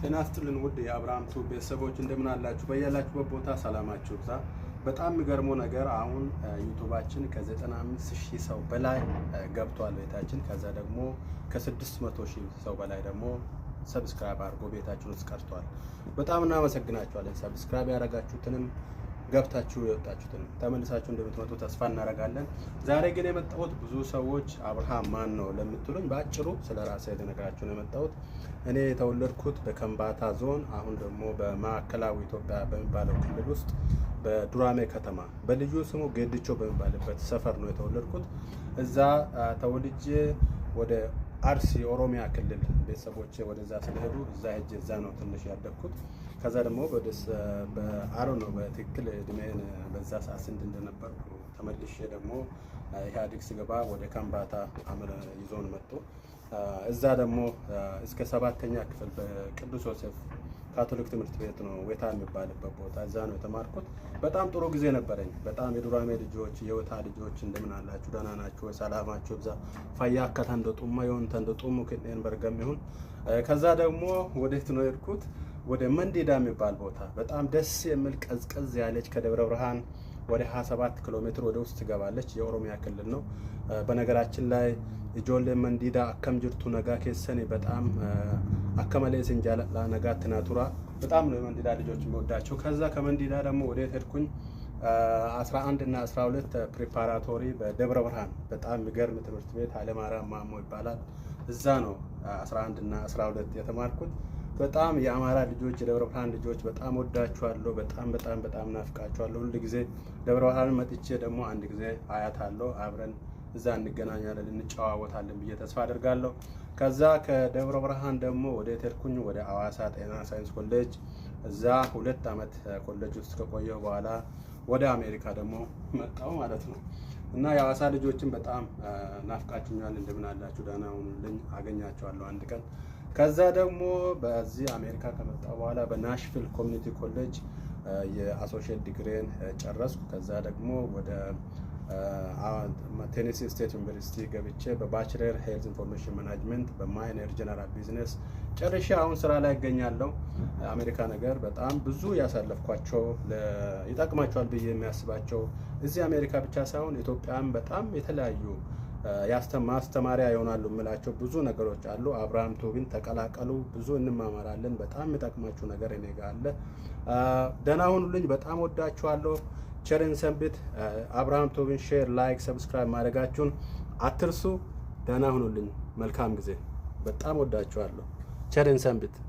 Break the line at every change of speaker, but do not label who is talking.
ጤና ይስጥልን ውድ የአብርሃም ቱብ ቤተሰቦች፣ እንደምን አላችሁ? በያላችሁበት ቦታ ሰላማችሁ ይብዛ። በጣም የሚገርመው ነገር አሁን ዩቱባችን ከ95 ሺህ ሰው በላይ ገብቷል ቤታችን። ከዛ ደግሞ ከ600 ሺህ ሰው በላይ ደግሞ subscribe አድርጎ ቤታችን ውስጥ ቀርቷል። በጣም እናመሰግናችኋለን። Subscribe ያደረጋችሁትንም ገብታችሁ የወጣችሁትንም ተመልሳችሁ እንደምትመጡ ተስፋ እናደርጋለን። ዛሬ ግን የመጣሁት ብዙ ሰዎች አብርሃም ማን ነው ለምትሉኝ በአጭሩ ስለ ራሴ ልነግራችሁ ነው የመጣሁት። እኔ የተወለድኩት በከምባታ ዞን፣ አሁን ደግሞ በማዕከላዊ ኢትዮጵያ በሚባለው ክልል ውስጥ በዱራሜ ከተማ በልዩ ስሙ ጌድቾ በሚባልበት ሰፈር ነው የተወለድኩት። እዛ ተወልጄ ወደ አርሲ ኦሮሚያ ክልል ቤተሰቦቼ ወደዛ ስለሄዱ እዛ ሄጄ እዛ ነው ትንሽ ያደግኩት። ከዛ ደግሞ በአሮ ነው በትክክል እድሜን በዛ ሰዓት ስንት እንደነበርኩ ተመልሼ ደግሞ ኢህአዴግ ስገባ ወደ ከምባታ ይዞን መጡ። እዛ ደግሞ እስከ ሰባተኛ ክፍል በቅዱስ ዮሴፍ ካቶሊክ ትምህርት ቤት ነው ዌታ የሚባልበት ቦታ፣ እዛ ነው የተማርኩት። በጣም ጥሩ ጊዜ ነበረኝ። በጣም የዱራሜ ልጆች፣ የወታ ልጆች እንደምን አላችሁ? ደህና ናችሁ? ሰላማችሁ ይብዛ። Fayyaa akka tando xumma yoon tando xummu ክኔን በርገም ይሁን። ከዛ ደግሞ ወዴት ነው የሄድኩት? ወደ መንዲዳ የሚባል ቦታ፣ በጣም ደስ የሚል ቀዝቀዝ ያለች፣ ከደብረ ብርሃን ወደ 27 ኪሎ ሜትር ወደ ውስጥ ትገባለች። የኦሮሚያ ክልል ነው። በነገራችን ላይ ijoolleen Mandiidaa, akkam jirtu? Nagaa keessan? በጣም akka malee isin jaalladha. Nagaatti naa turaa። በጣም ነው የመንዲዳ ልጆች የሚወዳቸው። ከዛ ከመንዲዳ ደግሞ ወዴት ሄድኩኝ? 11 እና 12 preparatory በደብረ ብርሃን በጣም የሚገርም ትምህርት ቤት ኃይለማርያም ማሞ ይባላል። እዛ ነው 11 እና 12 የተማርኩት። በጣም የአማራ ልጆች፣ የደብረ ብርሃን ልጆች በጣም ወዳችኋለሁ። በጣም በጣም በጣም ናፍቃችኋለሁ። ሁል ጊዜ ደብረ ብርሃን መጥቼ ደግሞ አንድ ጊዜ አያታለሁ። አብረን እዛ እንገናኛለን፣ እንጨዋወታለን ብዬ ተስፋ አደርጋለሁ። ከዛ ከደብረ ብርሃን ደግሞ ወደ ሄድኩኝ? ወደ አዋሳ ጤና ሳይንስ ኮሌጅ። እዛ 2 ዓመት ኮሌጅ ውስጥ ከቆየሁ በኋላ ወደ አሜሪካ ደግሞ መጣሁ ማለት ነው። እና የአዋሳ ልጆችን በጣም ናፍቃችሁኛል። እንደምን አላችሁ? ደህና ሁኑልኝ። አገኛችኋለሁ አንድ ቀን። ከዛ ደግሞ በዚህ አሜሪካ ከመጣሁ በኋላ በናሽቪል community college የ associate ዲግሪን ጨረስኩ። ከዛ ደግሞ ወደ Tennessee State University ገብቼ በ bachelor health information management በ minor general business ጨርሼ አሁን ስራ ላይ እገኛለሁ። አሜሪካ ነገር በጣም ብዙ ያሳለፍኳቸው፣ ይጠቅማቸዋል ብዬ የሚያስባቸው፣ እዚህ አሜሪካ ብቻ ሳይሆን ኢትዮጵያም በጣም የተለያዩ ማስተማሪያ ይሆናሉ የምላቸው ብዙ ነገሮች አሉ። አብርሃም ቱብን ተቀላቀሉ። ብዙ እንማማራለን። በጣም የሚጠቅማችሁ ነገር እኔ ጋ አለ። ደህና ሁኑልኝ። በጣም ወዳችኋለሁ። ቸር እንሰንብት። አብርሃም ቱብን share፣ like፣ subscribe ማድረጋችሁን አትርሱ። ደህና ሁኑልኝ። መልካም ጊዜ። በጣም ወዳችኋለሁ። ቸር እንሰንብት።